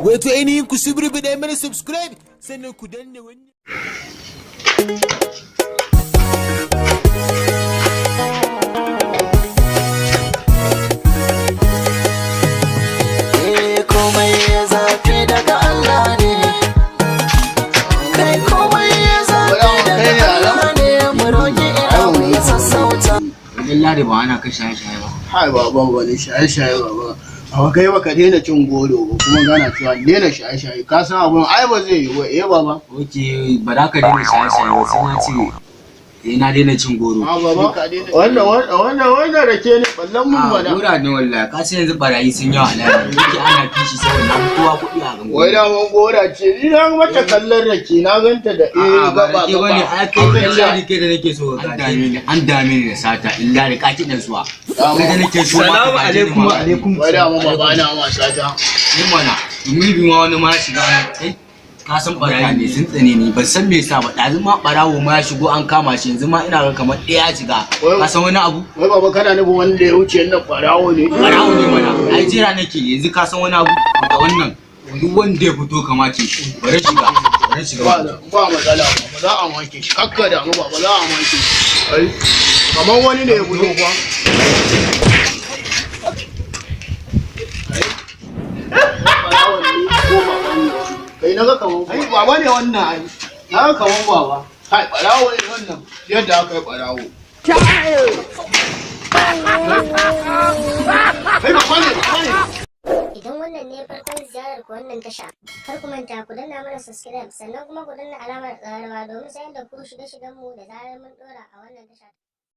Wato ainihin ku subrubida mana subscribe, sannan ku danna wannan. Komai ya zafi daga Allah ne. Kai, komai ya zafi daga Allah ne, mu roƙi abu ya sassauta. Wajen ladi ba ana kai shaye-shaye ba. Hai baban, wani shaye-shaye baba? Abu kai baka daina cin goro ba, kuma gana cewa daina shaye-shaye, ka san abun ai ba zai yi ba, eh baba. Oke, ba za ka daina shaye-shaye ba sai na ce eh na daina cin goro. A baba, ka daina wannan wannan wannan wannan rake ne ballan mun A bana. Gora ne wallahi, ka san yanzu barayi sun yawa a layi. Yake ana kishi saboda na fi kowa kuɗi a gangan. Wai da mun gora ce, ni na mata kallon rake, na ganta da eh A'a, ba gaba rake bane, gaba. ai kai dan ladi, kai da nake so ka dame ni, an dame ni da sata, illa da kaki dan suwa. Kai da nake so ma ka Salamu gaje ni alaikum ma. wa alaikum. Wai da mun baba na wasa ta. Ni mana, domin bi ma wani ma shiga nan kai. Ka san barayi ne sun tsane ni, ban san me yasa ba. Ɗazu ma barawo ma ya shigo an kama shi, yanzu ma ina ga kamar ɗaya ya shiga. Ka san wani abu? Wai baba, kana nufin wanda ya wuce nan barawo ne? Barawo ne mana, ai jira nake yanzu. Ka san wani abu? Da wannan duk wanda ya fito kamace shi, bari shiga, bari shiga. Ba ba matsala baba, za a wanke shi, kakka da mu baba, za a wanke shi. Ai kamar wani ne ya fito kwa. Barawon ne ko baba ne? Kai, na ga kaman ai baba ne wannan, ai na ga kaman baba. Kai, barawo ne wannan, yadda aka yi barawo. Kai, baba ne, baba ne. Idan wannan ne farkon ziyarar ku wannan tasha, kar ku manta ku danna mana subscribe, sannan kuma ku danna alamar ƙararrawa domin sanar da ku shirye-shiryenmu da zarar mun ɗora a wannan tasha.